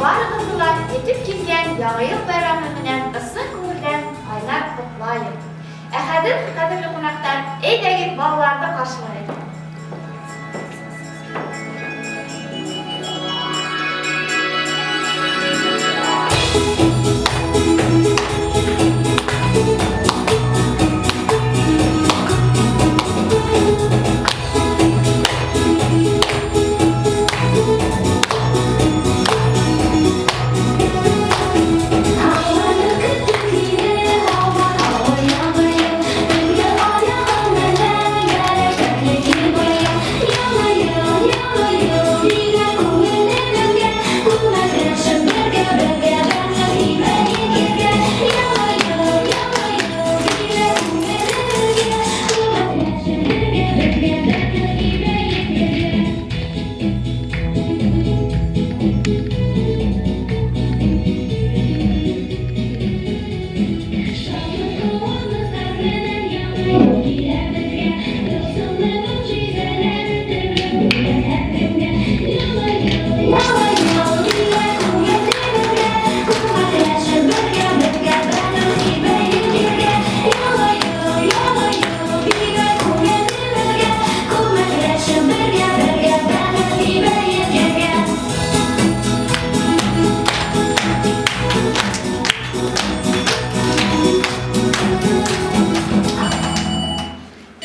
Барыгызны да етеп килгән Яңа ел бәйрәме менән ысын күңелдән кайнар котлаем. Ә хәзер, кадерле кунаклар, әйдәгез балаларны каршылыйк.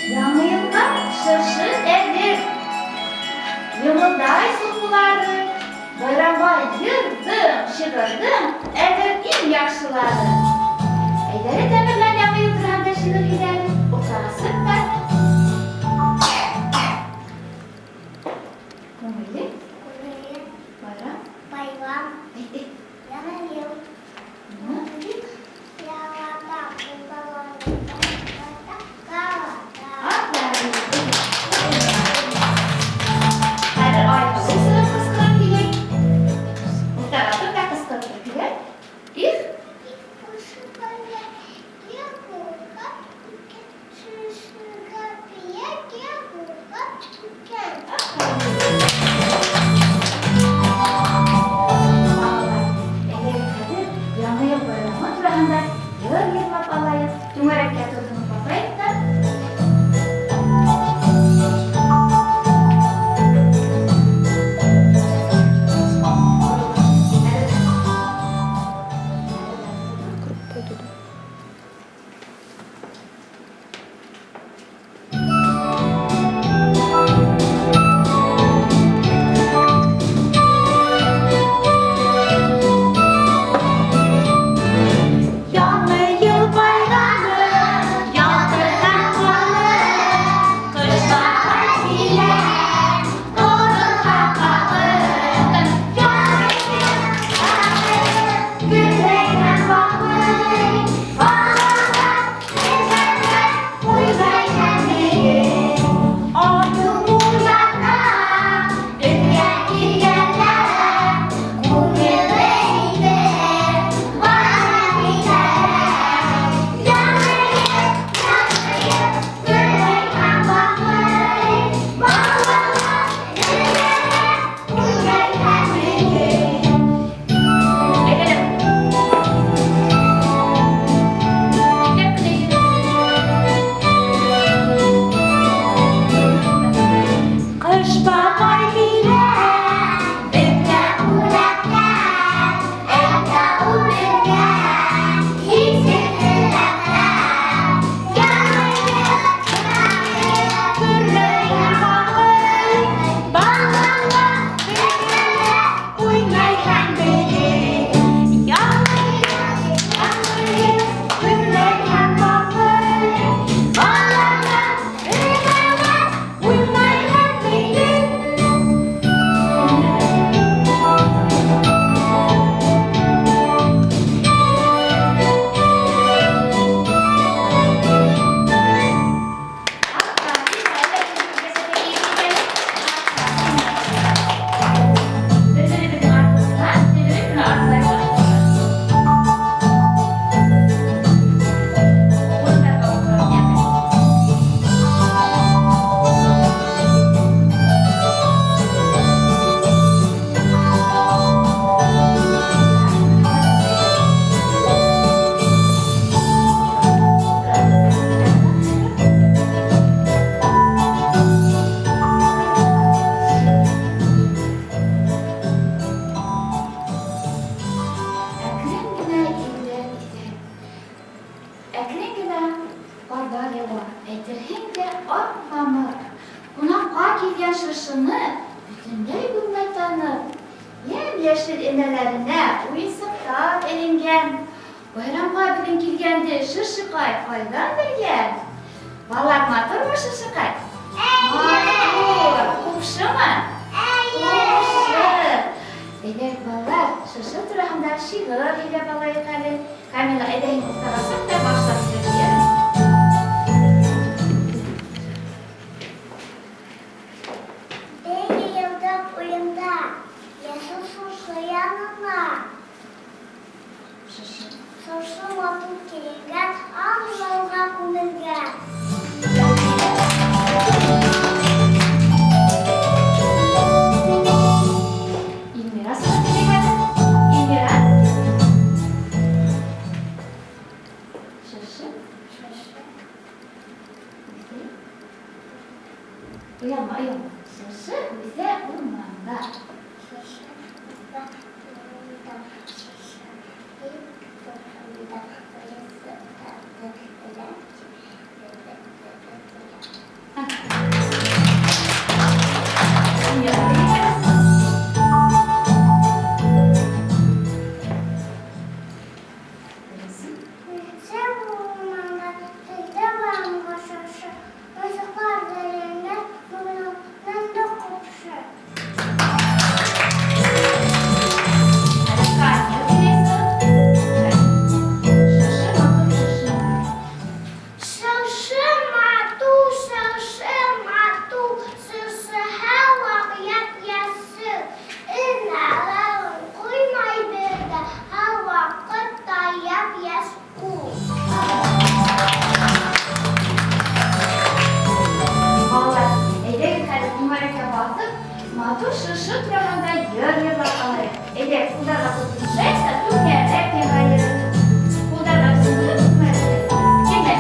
Яңы елга чыршы әзер. Йымылдай сулпылары, Байрамга йырдым, чыгырдым, Әзер иң яхшылары. Әйдәле, Тәмерлән Яңы ел турында шигырь сөйләде. Уртага чык та. Күңелле? Күңелле. Байрам? Байрам. Әйт, әйт. Яңа ел. Хәзер айгыры сырып кыскырып килә. Уртага тор да кыскырып килә. Их! Балалар, әйдәгез хәзер Яңа ел байрамы турында җыр җырлап алайык. Түңәрәккә тотынып басайык та. ак мамык. Кунакка килгән чыршыны бөтенләй булмай танып. Ямь-яшел энәләренә уенчыклар эленгән. Байрамга безнең килгәнде чыршыкай кайдан белгән? Балалар, матурмы чыршыкай? Матур! Купшымы? Купшы! Әйдәгез, балалар, чыршы турасында шигырь һөйләп алайык әле. Камила, әйдә һин уртага чык та башлап җибәр. Бер елдык уенда яшел чыршы янына. Чыршы. Чыршы матур киенгән, ак ялга күмелгән. Илмира сиңа теләк әле. Илмира. Чыршы. Чыршы. Үсә. Оялма, оялма. Чыршы үсә урманда. Чыршы үсә урманда. Чыршы бик турында. Уенчыкларны белән. Илмира, теләк әле. Дөресен. Сен урманда сездә бармы чыршы? Уенчыклар эленгән, монда купшы. Әле Камил киләсе. Чыршы матур чыршы. Чыршы матур, чыршы матур, чыршы һәрвакыт яшел. Энәләрен куймый бер дә, һәрвакыт та япь-яшь ул. Балалар, әйдәгез хәзер түгәрәккә басып, матур чыршы турында йыр йырлап алайык. Әйдә, кулларга тотынышайык та түгәрәк ясайык. Кулларга тотынып түгәрәк. Кемнәр?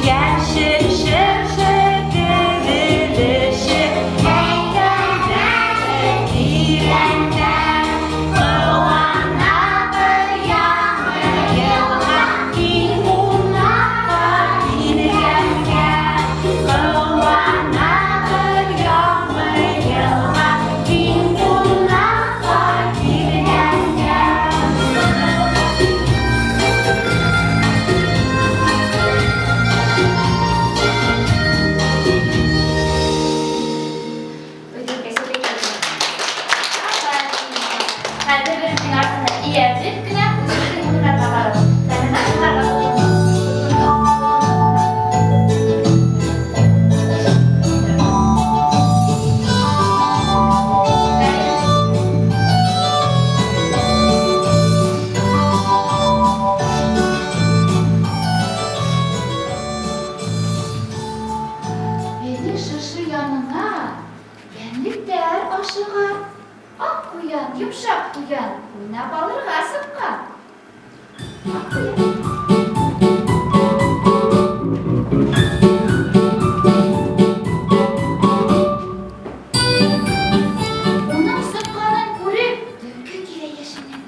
Яшел чыршы килешеп, Хәҙер бер-беребеҙҙең артынан эйәртеп кенә үҙебеҙҙең урындарға барабыҙ. Сәлимә, ҡулларға тотондоҡ. Беҙҙең шыршы янына йәнлектәр ашыға. Аҡ ҡуян, йомшаҡ ҡуян уйнап алырға. Уның сыҡҡанын күреп, төлкө килә йәшенеп.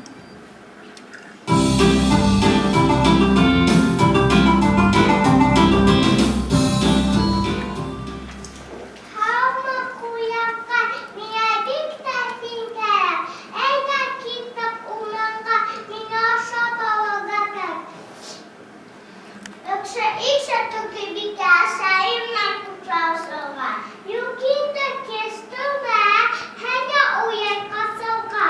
Һаумы, ҡуяҡай, миңә бик тә һин кәрәк. Әйҙә киттек урманға, мине ашап алырға кәрәк. Өксө иксә төлкө бикә ашайыммы туҡлаусыға. Юҡ инде кис түгел, хәҙер уяй ҡасырға.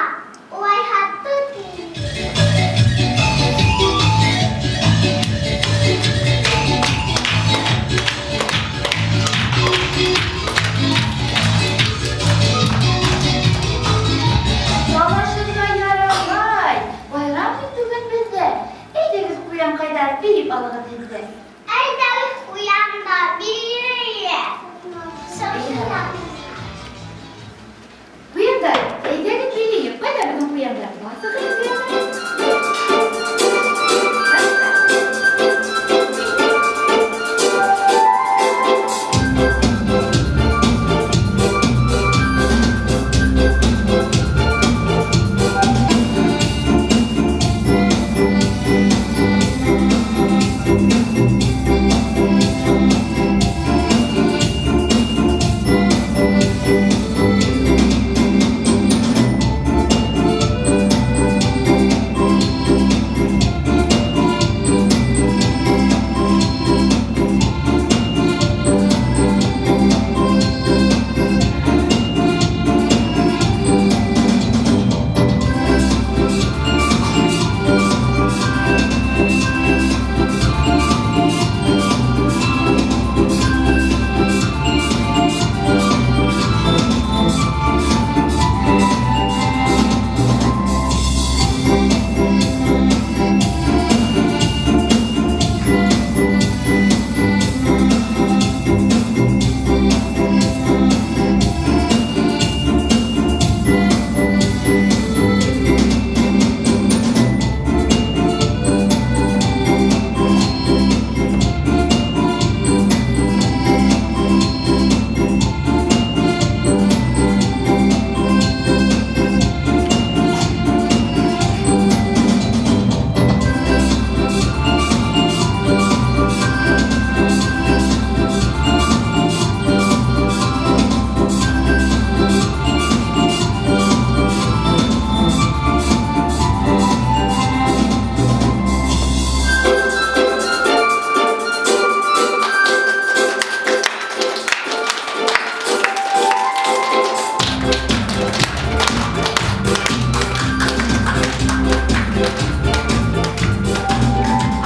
Улайһа тот мине. Талашырға ярамай, байрам бит бүген бездә. Әйдәгез, куянкайлар, биеп алыгыз һез дә. Әйҙәгеҙ ҡуяндар, бейейек. Шыршылар. Куяндар, әйдәгез биейек. Кайда безнең куяндар? Басыгыз, куяндар.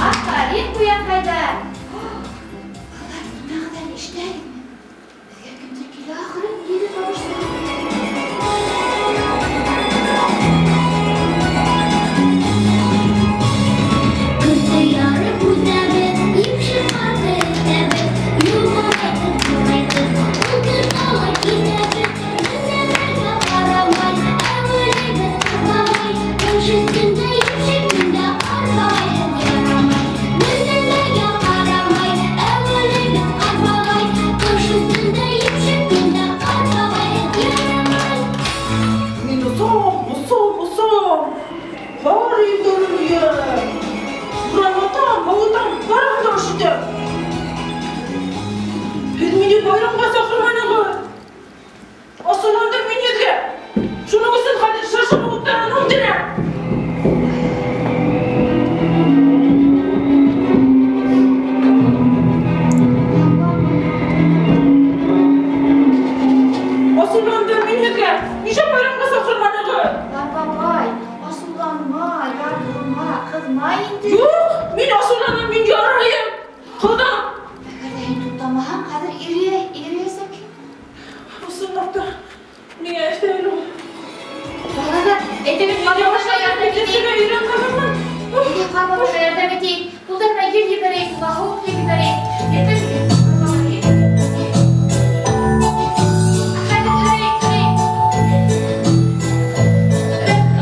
Афәрин, куянкайлар! Алар кунагыдан ишетәлегме? Безгә кемдер килә ахры, диде тавышлы. Көтө ярып үтәбеҙ, имше ҡарҙы этәбеҙ, юлға ҡайтып юрайбыҙ, ул көн ала китәбеҙ, Мендәрҙәргә ҡарамай, әүеләйбеҙ Ҡар бабай, Ҡыш өҫтөндә имшәк көндә Ҡар бабайһыҙ ярамай. Мендәрҙәргә ҡарамай, әүеләйбеҙ Ҡар бабай, Ҡыш өҫтөндә имшәк көндә Ҡар бабайһыҙ ярамай. Мин осам, осам, осам. Бар илдәрен өйәм. Буранлатам, һыуытам, барыһын да өшөтәм. Һеҙ мине байрамға саҡырғанығыҙ. Асыуландым мин һеҙгә. Шуның өсөн хәҙер шыршының уттарын һүндерәм. Асыуландым мин һеҙгә. Нишләп байрамға саҡырманығыҙ? Ҡар бабай, асыуланма, ярһыма, ҡыҙма инде. Юҡ, мин асыуланам, мин ярһыйым. Ҡыҙам. Әгәр ҙә һин туҡтамаһаң, хәҙер ирейәсәк. Ысынлап та, миңә өҫтәл ул. Балалар, әйҙәгеҙ ҡар бабайға ярҙам итәйек. Өҫтәлгә өйрәнгәнмен. Әйҙә, ҡар бабайға ярҙам итәйек. Ҡулдарына ел ебәрәйек, уға һыуыҡ ебәрәйек. Әйҙә, ҡар бабай. Хәҙер өрәйек, өрәйек. Өрәп.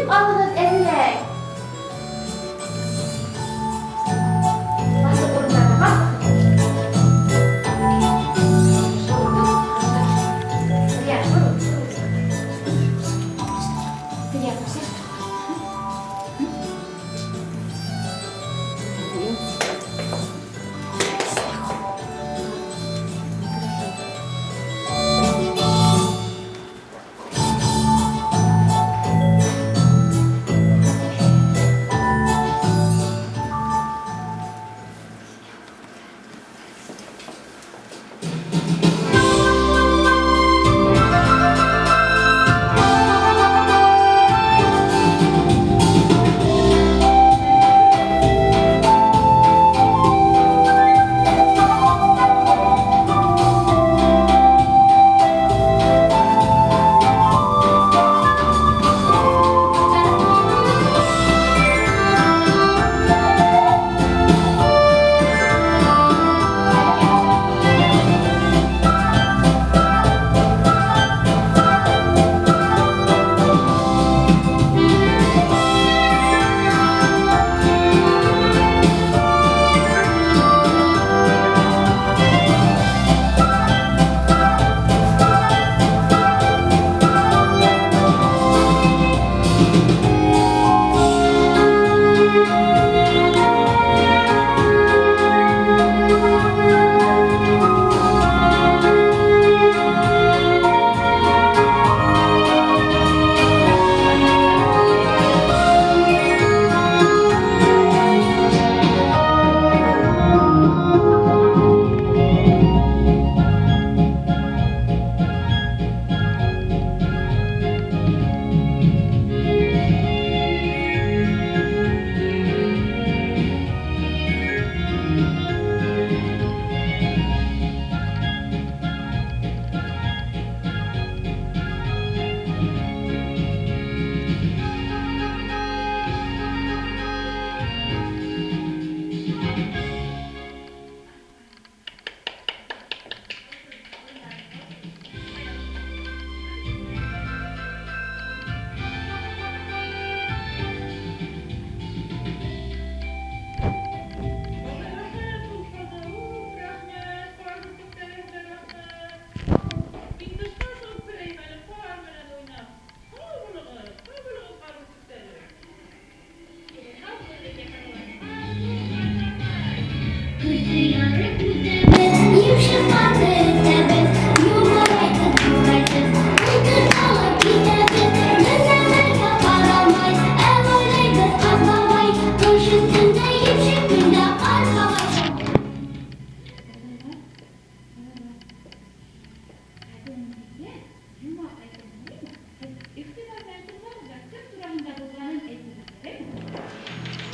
Көтөп алығыҙ әҙерәк. Баҫып урындарына баҫ.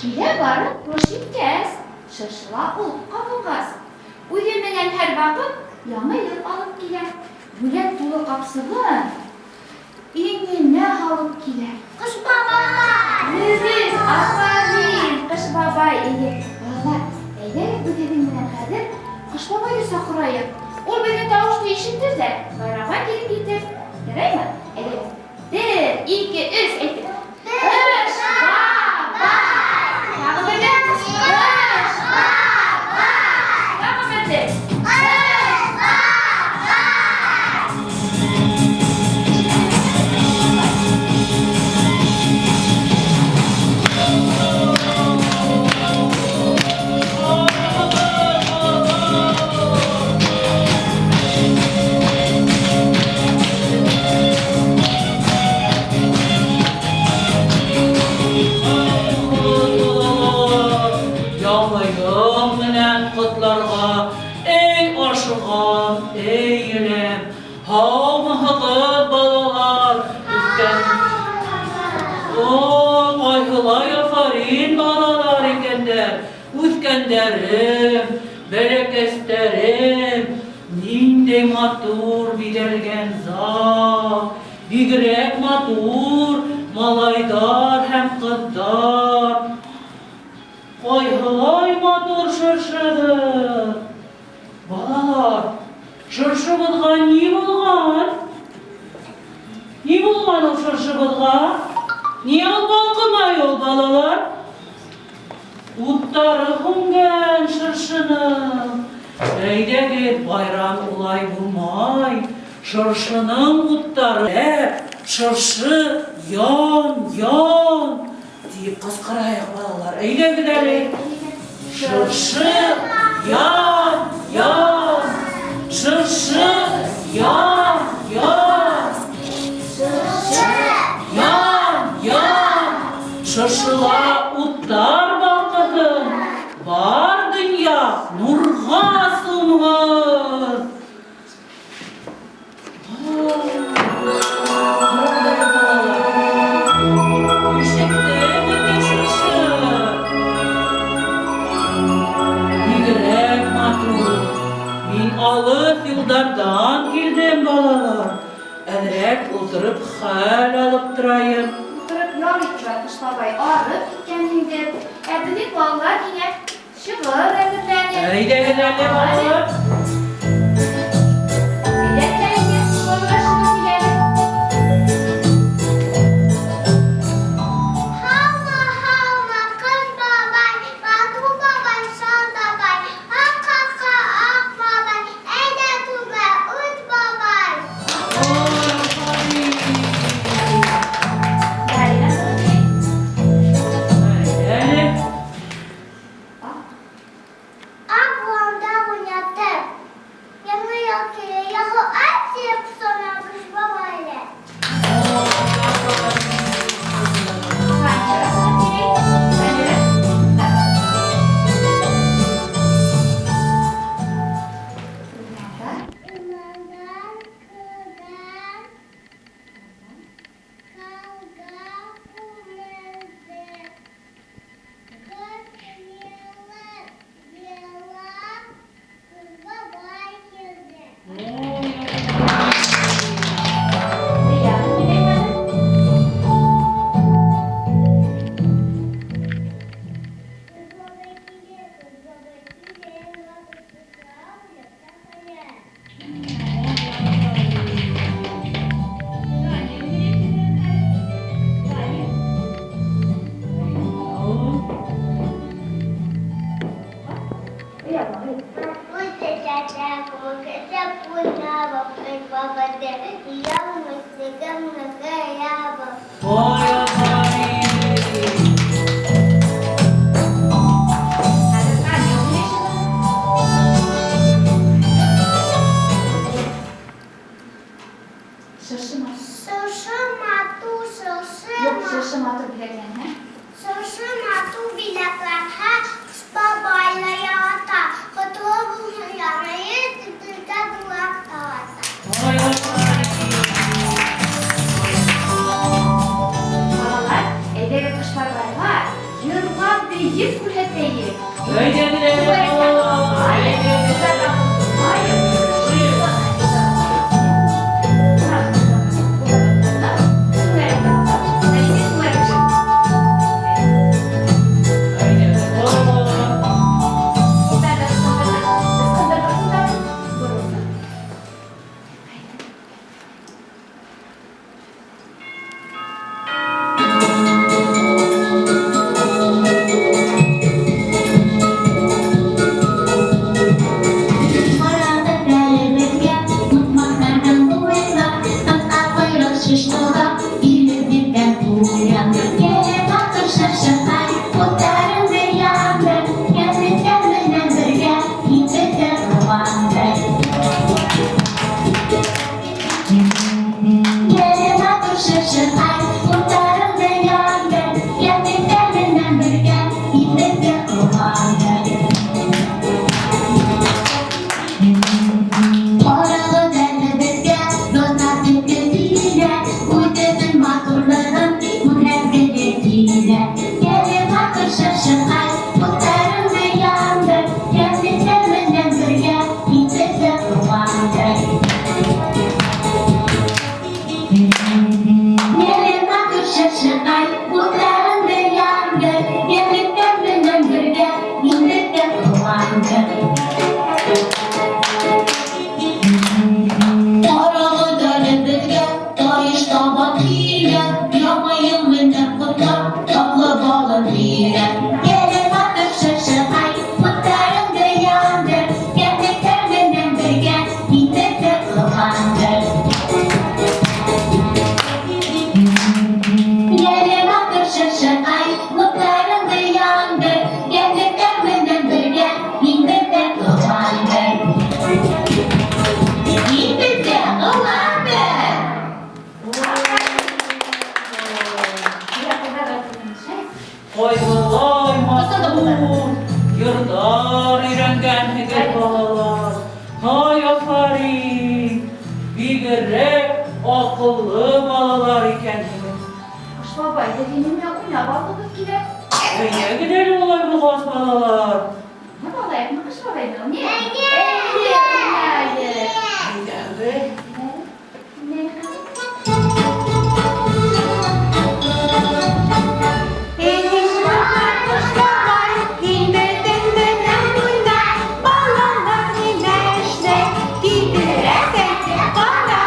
Килә барып кыш җиткәс, Чыршыла ут кабынгач, Үзе менән һәрвакыт Яңа ел алып килә. Бүләк тулы капчыгын Иңенә һалып килә. Кыш бабай! Дөрес, афәрин, Кыш бабай, әйе. Балалар, әйдәгез без сезнең белән хәзер Кыш бабайны чакырайык. Ул безнең тавышны ишетер дә, байрамга килеп җитер. Яраймы? Әйдәгез. Бер, ике, өч, әйттек. Кыш бабай! Тагын бер дә. Кыш бабай! Тагын бер дә. Кыш бабай! Яңа ел менән котларга, эй, ашыгам, эй, йөрәм. Һаумыһыгыз, балалар, үскән. О, кайһылай афарин балалар икәннәр, үскәндәрем, бәләкәчләрем, ниндәй матур бизәлгән зал, бигрәк матур малайдар һәм кыздар. Кайһылай матур чыршыбыз. Балалар, Ниә ул балҡымай ул, балалар? Уттары һүнгән шыршының. Әйҙәгеҙ, байрам улай булмай. Шыршының уттары ләп, шыршы, ян, ян, тиеп ҡысҡырайыҡ, балалар. Әйҙәгеҙ әле. Шыршы, ян, ян. Шыршы, ян, ян. Ян, ян. Шыршыла уттар балҡыһын, бар донъя нурға сумһын. Бигерәк матур. Мин алыҫ юлдарҙан килдем, балалар. Әҙерәк ултырып хәл алып торайым. Утырып ял ит, Кыш бабай, арып киткәнһеңдер. Ә безнең балалар һиңә шигырь әзерләде. Әйҙәгеҙ әле, балалар. Әйҙәгеҙ әле, балалар, шигырь сөйләгез. Һаумы, һаумы, Ҡыш бабай, Матур бабай, шал бабай, Аҡ ҡарға, аҡ бабай, Әйҙә түргә, үт бабай. Ой, афарин. Дарина шигырь сөйли. Әйҙә әле. Аҡ боланда уйнатып, Яңы йыл килә, яғы ат тиеп, Сонан Ҡыш бабай әле. Ой, афарин. Фанера шигырь сөйли. Фанера. Да. Урмандан кергән ҡарға күренде. Ҡыш йылы йылап, Ҡыш бабай килде. Ой, афарин. Лияна сөйләй хәҙер. Ҡыш бабай килә, Ҡыш бабай килә, Ваҡыты бүләктәр Ой, афарин. Дания сөйләй шигырен хәҙер. Дания. Ой, Оялма, оялма. Ой, афарин. Хәҙер Камил сөйләй шигырен. Шыршы матур. Шыршы матур, шыршы Юҡ, шыршы матур биҙәкләнһә. Шыршы матур биҙәкләнһә, Ҡыш бабай ҙа ярата. Ҡотло булһын яңы йыл, беҙгә бүләк тарата. Ой, афарин. Балалар, әйҙәгеҙ Ҡыш бабайға йырлап бейеп күрһәтәйек. Әйҙәгеҙ әле, балалар. Әйҙәгеҙ. Әйҙәгеҙ. Әйҙәгеҙ, балалар. Ҡарағыҙ әле беҙгә, һуҡмаҡтарҙың буйлап, Ҡыҫҡа ҡойроҡ шыштыға килеп еткән ҡуян. Килә матур шыршыҡай, уттарыңды яндыр, Кәнлектәр менән бергә һин беҙҙе ҡыуандыр. Килә матур шыршыҡай, уттарыңды яндыр, Кәнлектәр менән бергә һин беҙҙе ҡыуандыр. Ҡарағыҙ әле беҙгә, бына төплө тирәк, Үҙенең матурлығын күрһәткеһе. Кайгылай Тотондо кулдар. матур йырлар өйрәнгәнһегеҙ, балалар. Һай, афарин! Бигерәк аҡыллы балалар икәнһегеҙ. Кыш бабай, беҙ һинең менән уйнап алғыбыҙ килә. Әйҙәгеҙ әле улай булғас, балалар. Уйнап алайыҡмы Кыш бабай менән? Ни? Әйҙә! Әйҙә, уйнайыҡ. Әйҙәгеҙ. Эй, Кыш бабай, Кыш бабай, һин беҙҙең менән уйна, балалар нимә эшләй, тиҙерәк әйтеп ҡара.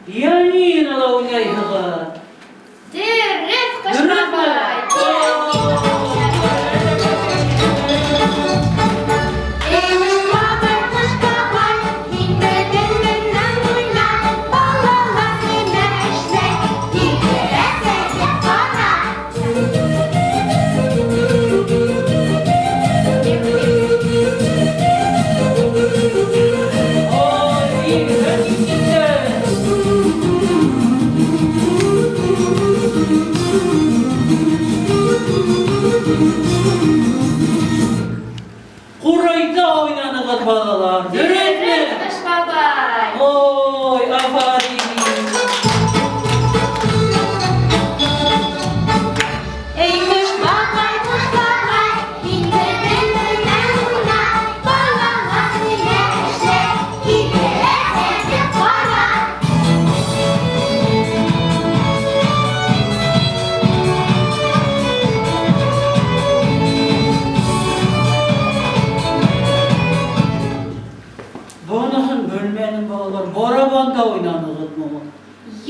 Пианинола уйнайһығыҙ. Дөрөҫ, Кыш Дөрөҫмө? бабай. Эй, Кыш бабай, Кыш бабай, һин беҙҙең менән уйна, балалар нимә эшләй, тиҙерәк әйтеп ҡара. Ай, бигерәк итте. Ҡурайҙа уйнанығыҙ, балалар. Дөрөҫмө? Дөрөҫ, Кыш бабай. Ой, афарин! Эй, Кыш бабай, Кыш бабай, һин беҙҙең менән уйна, балалар нимә эшләй, тиҙерәк әйтеп ҡара. Быныһын белмәнем, балалар. Барабанда уйнанығыҙмы?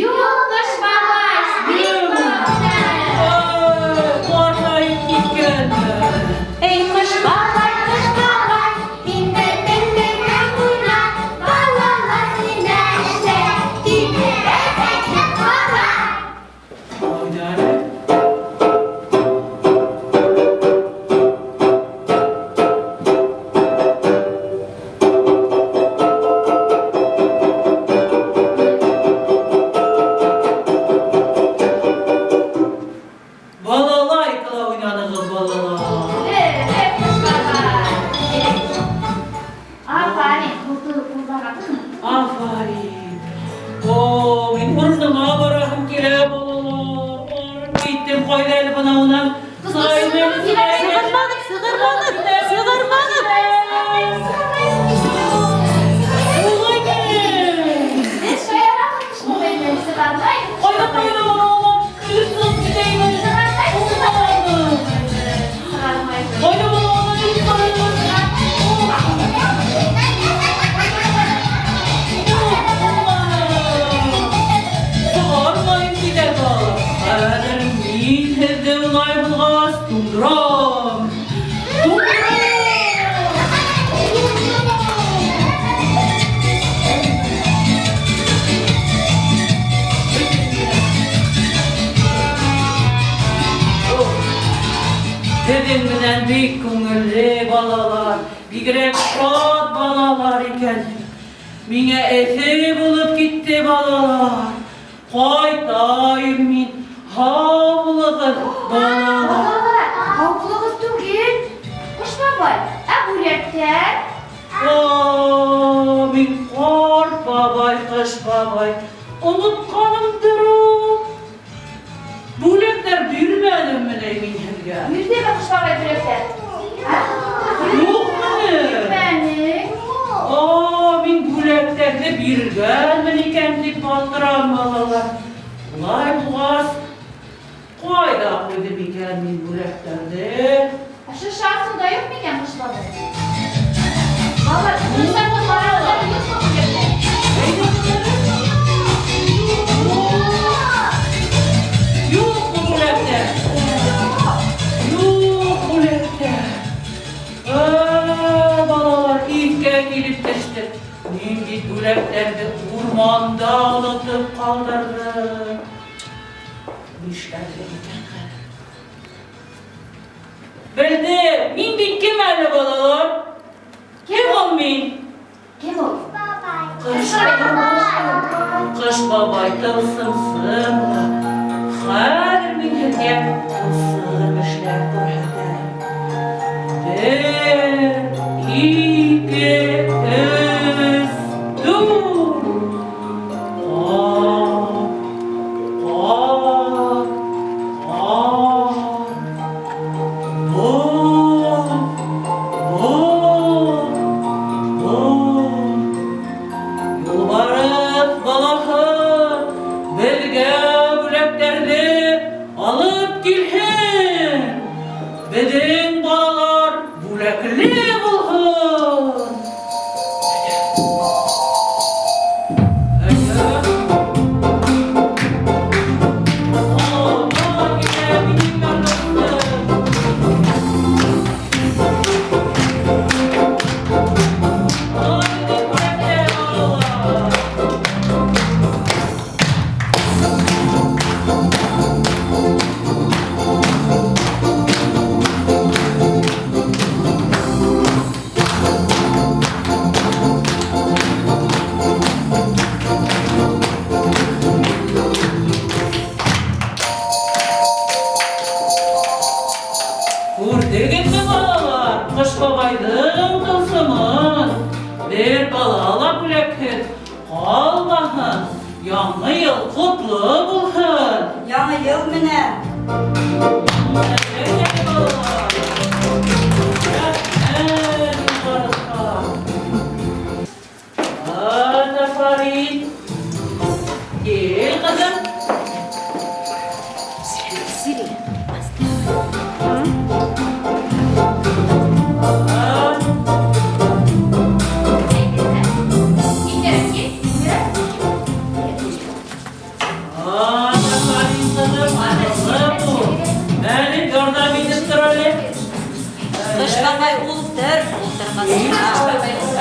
Юҡ, Кыш бабай, скрипкала уйнаныҡ. Ай, ҡартайып киткәнмен. Эй, Кыш бабай, Кыш бабай, һин беҙҙең менән уйна, балалар нимә эшләй, тиҙерәк әйтеп ҡара. Уйна әле. Балалайкала уйнанығыҙ, балалар. Дөрөҫ, Кыш бабай. Афарин, ҡулдарға тотон. Афарин. О, мин урыныма бараһым килә, балалар. Арып киттем, ҡайҙа әле бына унан? Сығайым әле, сығайым әле. Сығармағыҙ, сығармағыҙ, сығармағыҙ. Улай мени? Беҙ шаярабыҙ Кыш бабай менән, сығармайбыҙ. Ҡайҙа, ҡайҙа, балалар? Үлеп сығып китәйем әле. Сығармайбыҙ. Сығармайбыҙ. Ҡайҙа, балалар? Үлеп сығайым. Сығармайым китә, балалар. Хәҙер мин һеҙҙе улай булғас туңдырам. Туңдырам! Һеҙҙең менән бик күңелле, балалар, бигерәк шат балалар икән. Миңә эҫе булып китте, балалар. Ҡайтайым мин. Һау булығыҙ, балалар. Балалар, һау булығыҙ түгел. Ҡыш бабай, ә бүләктәр? О, мин ҡарт бабай, Ҡыш бабай. Онотҡанымдыр ул. Бүләктәр бирмәнемме ни мин һеҙгә? Бирҙеме Ҡыш бабай бүләктәр? Юҡмы ни? Бирмәнең. О, мин бүләктәрҙе биргәнмен икән тип батырам, балалар. Улай булғас, ҡайҙа ҡуйҙым икән мин бүләктәрҙе? Ошо шкафында юҡ микән Ҡыш бабай? Балалар, шкафта ҡарағыҙ, юҡмы бүләктәр? Әйҙә, юҡмы бүләктәр? Юҡ бүләктәр. Ә, балалар, иҫкә килеп төштө. Мин бит бүләктәрҙе урманда онотоп ҡалдырҙым. Нишләргә икән хәҙер? Белдем, мин бит кем әле, балалар? Кем ул мин? Кем ул? Кыш бабай. Кыш бабай тылсымсы була. Хәҙер мин һеҙгә тылсым эшләп күрһәтәм. Бер, ике, өс, дүрт. Ҡар, ҡар, ҡар. Боҙ, боҙ, боҙ. Юлбарыҫ балаһы беҙгә бүләктәрҙе алып килһен. Беҙҙең балалар бүләкле булһын. Әйҙә. Ана килә минең ярҙамсым. Ана беҙҙең бүләктәр, балалар. Күрҙегеҙме, балалар, Ҡыш бабайҙың тылсымын? Бер бала ла бүләкһеҙ ҡалмаһын. Яңы йыл ҡотло булһын. Яңы йыл менән! Әйҙә, балалар. Рәхмәт, юлбарыҫҡа. Ана, Фарид. Кил, ҡыҙым. А, Индира, кил. Индира. Ана, Фарид, ҡыҙым, аҡыллы бул. Әле ярҙам итеп тор әле. Ҡыш бабай ултыр, ултырғысҡа.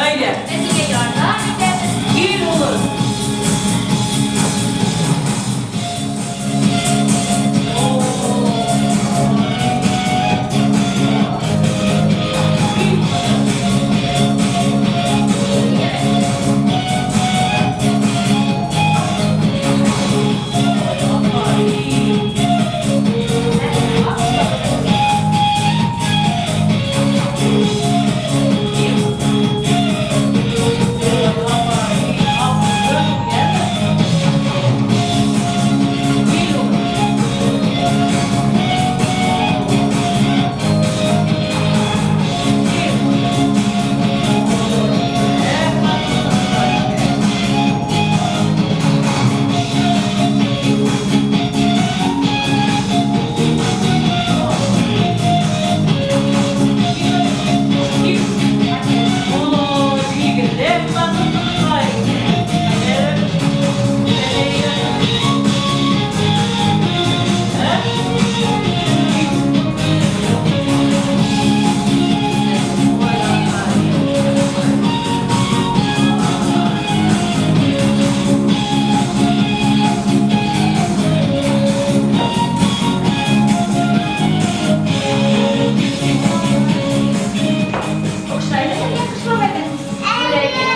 Әйҙә, Беҙ һиңә ярҙам итәбеҙ. Кил, улым. Оҡшаймы һеҙгә Ҡыш бабайҙың бүләге?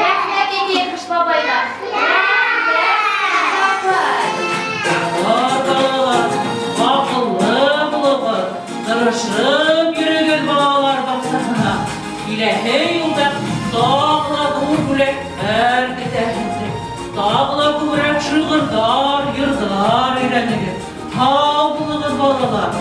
Рәхмәт әйтәйек Ҡыш бабайға. Рәхмәт, Ҡыш бабай. Балалар, аҡыллы булығыҙ, тырышып йөрөгөҙ балалар баҡсаһына. Киләһе йылда тағы ла ҙур бүләктәр көтә һеҙҙе. Тағы ла күберәк шиғырҙар, йырҙар өйрәнегеҙ. Һау булығыҙ, балалар.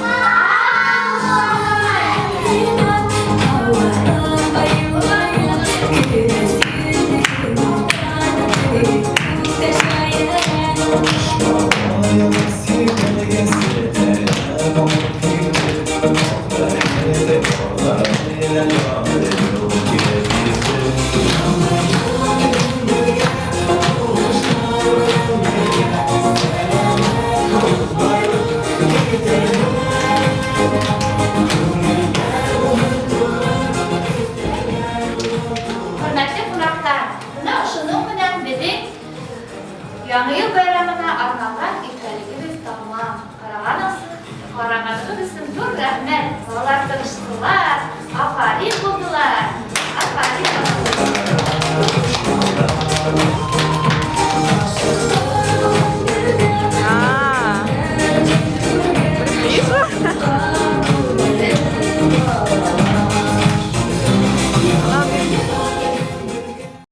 Thank you. Яңы йыл.